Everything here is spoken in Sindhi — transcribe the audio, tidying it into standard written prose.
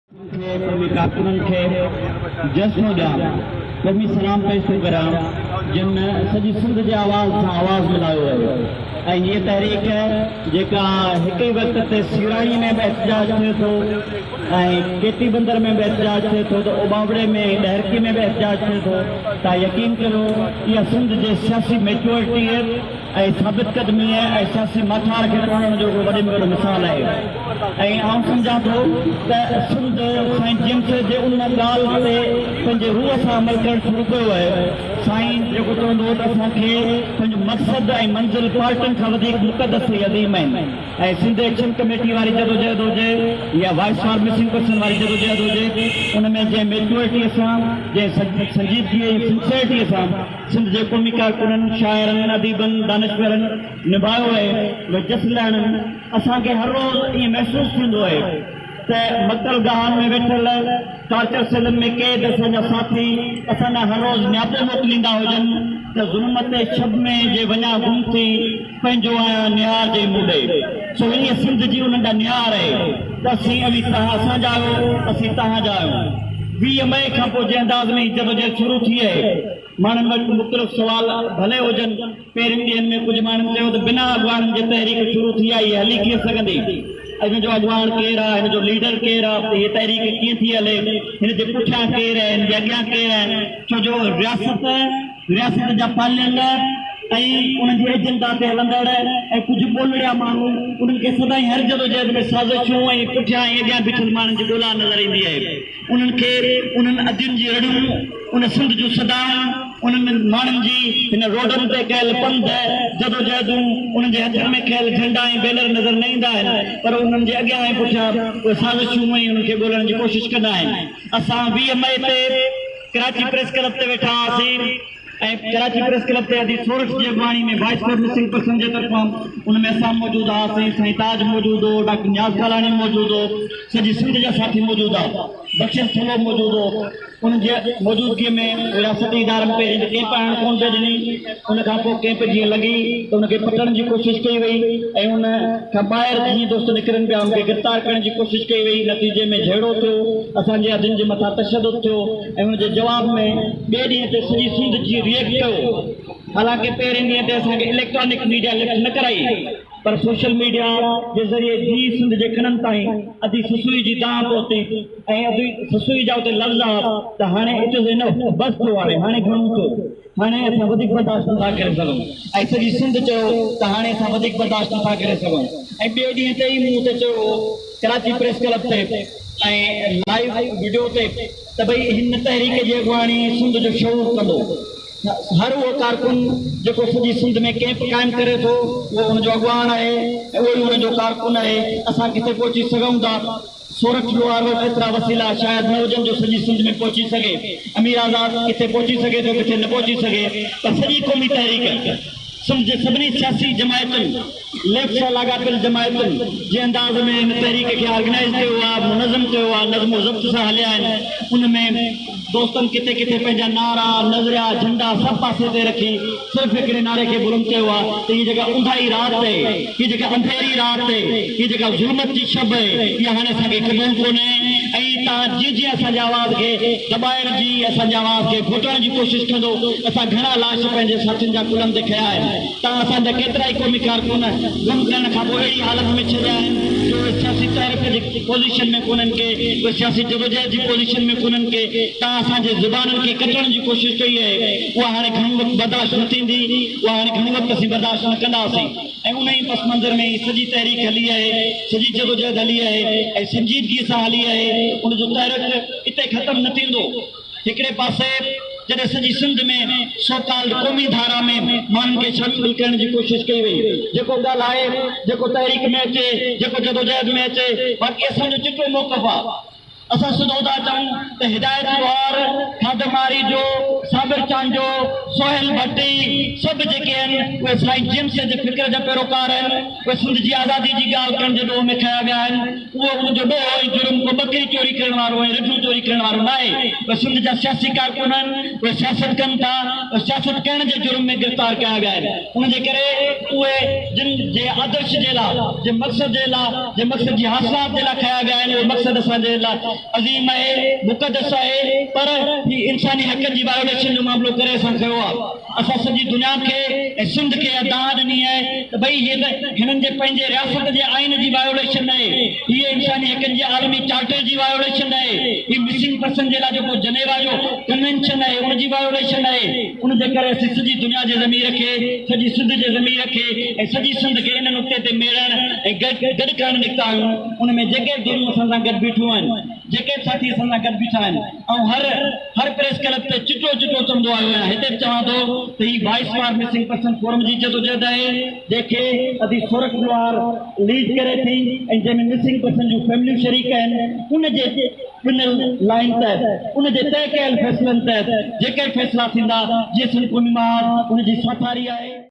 کي قومي ڪارڪنن کي جس ٿو ڏيان، قومي سلام پيش ٿو ڪريان، جن سڄي سنڌ جي آواز سان آواز ملايو آهي ۽ هيء تحريڪ جيڪا هڪ ئي وقت تي سيراڻي ۾ به احتجاج ٿئي ٿو ۽ ڪيٽي بندر ۾ به احتجاج ٿئي ٿو ته اوٻاوڙي ۾ ۽ ڏهرڪي ۾ به احتجاج ٿئي ٿو ته يقين ڪريو اها سنڌ جي سياسي ميچوئرٽيء ۽ ثابت قدميء ۽ سياسي ماٺار کي ٽوڙڻ جو هڪڙو وڏي ۾ وڏو مثال آهي ۽ آئون سمجهان ٿو ته سنڌ سائين جي ايم سيد جي ان ڳالهه تي پنهنجي روح سان عمل ڪرڻ شروع ڪيو آهي. سائين جيڪو چوندو هو ته اسان کي پنهنجو مقصد ۽ منزل پارٽين کان وڌيڪ مقدس ۽ عظيم آهن ۽ سنڌ ايڪشن ڪميٽي واري جدوجهد هجي يا وائس فار مسنگ پرسن واري جدوجهد هجي ان ۾ جنهن ميچوئرٽيء سان جنهن سنجيدگيء ۽ سنسيئرٽيء سان سنڌ جي قومي ڪارڪنن، شاعرن، اديبن، دانشورن نڀايو آهي اهي جس لهڻن. اسان کي هر روز ائين محسوس ٿيندو آهي ته مقتل گاهن ۾ ويٺل، ٽارچر سيلن ۾ قيد اسان جا ساٿي اسان ڏانهن هر روز نياپو موڪليندا هجن ته ظلمت شب ۾ جي وڃان گم ٿي، پنهنجو آهيان نهار جي مون ڏي. سو هيء سنڌ جي انهن ڏانهن نهار آهي ته اسين اوهين توهان اسان جا آهيو، اسين توهان جا آهيون. 20 مئي کان پوء جنهن انداز ۾ هي جدوجهد شروع ٿي آهي، ماڻهن وٽ مختلف سوال ڀلي هجن، پهرين ڏينهن ۾ ڪجهه ماڻهن چيو ته بنا اڳواڻن جي تحريڪ شروع ٿي آهي، هيء هلي ڪيئن سگهندي؟ هن جو اڳواڻ ڪير آهي؟ هن جو ليڊر ڪير آهي؟ هيء تحريڪ ڪيئن ٿي هلي؟ هن جي پٺيان ڪير آهي؟ هن جي اڳيان ڪير آهي؟ ڇو جو رياست، رياست جا پاليل ۽ انهن جي ايجنڊا تي هلندڙ ۽ ڪجهه ٻولڙيا ماڻهو انهن کي سدائين هر جدوجهد ۾ سازشون ۽ پٺيان ۽ اڳيان بيٺل ماڻهن جي ڳولا نظر ايندي آهي. انهن کي انهن ادين جي رڙيون، ان سنڌ جون صدائون، انهن ماڻهن جي هن روڊن تي ڪيل پنڌ، جدوجهدون، انهن جي هٿن ۾ کنيل جهنڊا ۽ بينر نظر نه ايندا آهن پر انهن جي اڳيان ۽ پٺيان اهي سازشون ۽ انهن کي ڳولڻ جي ڪوشش ڪندا آهن. اسان 20 مئي تي ڪراچي پريس ڪلب تي ويٺا هئاسين ۽ ڪراچي پريس ڪلب تي ادي سورٺ جي اڳواڻي ۾ وائس فار مسنگ پرسن جي طرفان ان ۾ اسان موجود هئاسين، سائين تاج موجود هو، ڊاڪٽر نياز ڪالاڻي موجود هو، سڄي سنڌ جا ساٿي موجود هئا، بخشل ٿلهو موجود هو. انهن جي موجودگيء ۾ رياستي ادارن پهرين ته ڪئمپ هڻڻ ڪونه پئي ڏني، ان کان پوء ڪئمپ جيئن لڳي ته ان کي پٽڻ جي ڪوشش ڪئي وئي ۽ ان کان ٻاهر جيئن دوست نڪرن پيا ان کي گرفتار ڪرڻ جي ڪوشش ڪئي وئي، نتيجي ۾ جهيڙو ٿيو، اسان جي ادين جي مٿان تشدد ٿيو ۽ ان جي جواب ۾ ٻئي ڏينهن تي سڄي سنڌ جي ريئيڪٽ ڪيو، حالانڪه پهرين ڏينهن تي اسان کي اليڪٽرانڪ ميڊيا لفٽ نه ڪرائي پر سوشل ميڊيا جي ذريعي جي سنڌ جي ڪنن تائين ادي سسئي جي دانهن پهتي ۽ ادي سسئي جا اتي لفظ آ ته هاڻي it is enough بس ٿيو هاڻي هاڻي گهڻو ٿيو هاڻي اسان وڌيڪ برداشت نٿا ڪري سگهون ۽ سڄي سنڌ چيو ته هاڻي اسان وڌيڪ برداشت نٿا ڪري سگهون ۽ ٻئي ڏينهن تي ئي مون اتي چيو هو ڪراچي پريس ڪلب تي ۽ لائيو وڊيو تي ته ڀئي هن تحريڪ جي اڳواڻي سنڌ جو شعور ڪندو. هر اهو ڪارڪن جيڪو سڄي سنڌ ۾ ڪئمپ قائم ڪري ٿو اهو ان جو اڳواڻ آهي ۽ اهو ئي ان جو ڪارڪن آهي. اسان ڪٿي پهچي سگهون ٿا؟ سورٺ لوهار وٽ ايترا وسيلا شايد نه هجن جو سڄي سنڌ ۾ پهچي سگهي. امير آزاد ڪٿي پهچي سگهي ٿو ڪٿي نه پهچي سگهي پر سڄي قومي تحريڪ سنڌ جي سڀني سياسي جماعتن، ليفٽ سان لاڳاپيل جماعتن جنهن انداز ۾ هن تحريڪ کي آرگنائيز ڪيو آهي، منظم ڪيو آهي، نظم و ضبط سان هليا آهن، ان ۾ دوستن ڪٿي ڪٿي پنهنجا نعرا، نظريا، جهنڊا سڀ پاسي تي رکي صرف هڪڙي نعري کي بلند ڪيو آهي ته هيء جيڪا اونداهي رات آهي، هيء جيڪا انڌيري رات آهي، هيء جيڪا ظلمت جي شب آهي، اها هاڻي اسان کي قبول ڪونهي ۽ توهان جيئن جيئن اسان جي آواز کي دٻائڻ جي، اسان جي آواز کي گهٽڻ جي ڪوشش ڪندو، اسان گهڻا لاش پنهنجي ساٿين جا ڪلهن تي کنيا آهن. تان اسان جا ڪيترائي قومي ڪارڪن گم ڪرڻ کان پوء اهڙي حالت ۾ ڇڏيا آهن جو اهي سياسي تحرڪ جي پوزيشن ۾ ڪونهن ڪي اهي سياسي جدوجهد جي پوزيشن ۾ ڪونهن ڪي تان اسان جي زبانن کي ڪٽڻ جي ڪوشش ڪئي آهي اها هاڻي گهڻو وقت برداشت نه ٿيندي اها هاڻي گهڻو وقت اسين برداشت نه ڪنداسين ۽ ان ئي پس منظر ۾ هي سڄي تحريڪ هلي آهي سڄي جدوجهد هلي آهي ۽ سنجيدگي سان هلي آهي ان جو تحرڪ اتي ختم نه ٿيندو. هڪڙي پاسي جڏهن سڄي سنڌ ۾ سو ڪالڊ قومي ڌارا ۾ ماڻهن کي شامل ڪرڻ جي ڪوشش ڪئي وئي، جيڪو ڳالهائي، جيڪو تحريڪ ۾ اچي، جيڪو جدوجهد ۾ اچي، باقي اسان جو چٽو موقف آ. اسان سڌو ٿا چئون ته هدايت لوهار، خادم آريجو، صابر چانڊيو، سهيل ڀٽي سڀ جيڪي آهن اهي سائين جي ايم سيد جي فڪر جا پيروڪار آهن، اهي سنڌ جي آزادي جي ڳالهه ڪرڻ جي ڏوهه ۾ کنيا ويا آهن. اهو ان جو ڏوهه ۽ جرم ڪو ٻڪري چوري ڪرڻ وارو ۽ رڍون چوري ڪرڻ وارو ناهي. اهي سنڌ جا سياسي ڪارڪن آهن، اهي سياست ڪن ٿا، اهي سياست ڪرڻ جي جرم ۾ گرفتار ڪيا ويا آهن. ان جي ڪري اهي جن جي آدرش جي لاء، جي مقصد جي لاء، جي مقصد جي حاصلات جي لاء کنيا ويا آهن، اهي مقصد اسان جي لاء عظيم آهي، مقدس آهي پر هي انساني حقن جي وايوليشن جو معاملو ڪري اسان کنيو آهي. اسان سڄي دنيا کي ۽ سنڌ کي اها دانهن ڏني آهي ته ڀئي هي ته هنن جي پنهنجي رياست جي آئين جي وايوليشن آهي، هيء انساني حقن جي عالمي چارٽر جي وايوليشن آهي، هي مسنگ پرسن جي لاء جيڪو جنيوا جو ڪنوينشن آهي ان جي وايوليشن آهي. ان جي ڪري اسين سڄي دنيا جي ضمير کي، سڄي سنڌ جي ضمير کي ۽ سڄي سنڌ کي ان نقطي تي ميڙڻ ۽ گڏ ڪرڻ نڪتا آهيون. ان ۾ جيڪي به ڌريون اسان سان گڏ بيٺيون آهن، جيڪي به ساٿي اسان سان گڏ بيٺا آهن، آئون هر هر پريس ڪلب تي چٽو چٽو چوندو آيو آهيان، هتي به چوان ٿو ته هي voice for missing person forum جي جدوجهد آهي، جنهن کي ادي سورٺ لوهار ليڊ ڪري ٿي ۽ جنهن ۾ مسنگ پرسن جون فيمليون شريڪ آهن، ان جي ڏنل لائين تحت، ان جي طئي ڪيل فيصلن تحت جيڪي به فيصلا ٿيندا، جيئي سنڌ قومي محاذ ان جي ساٿاري آهي.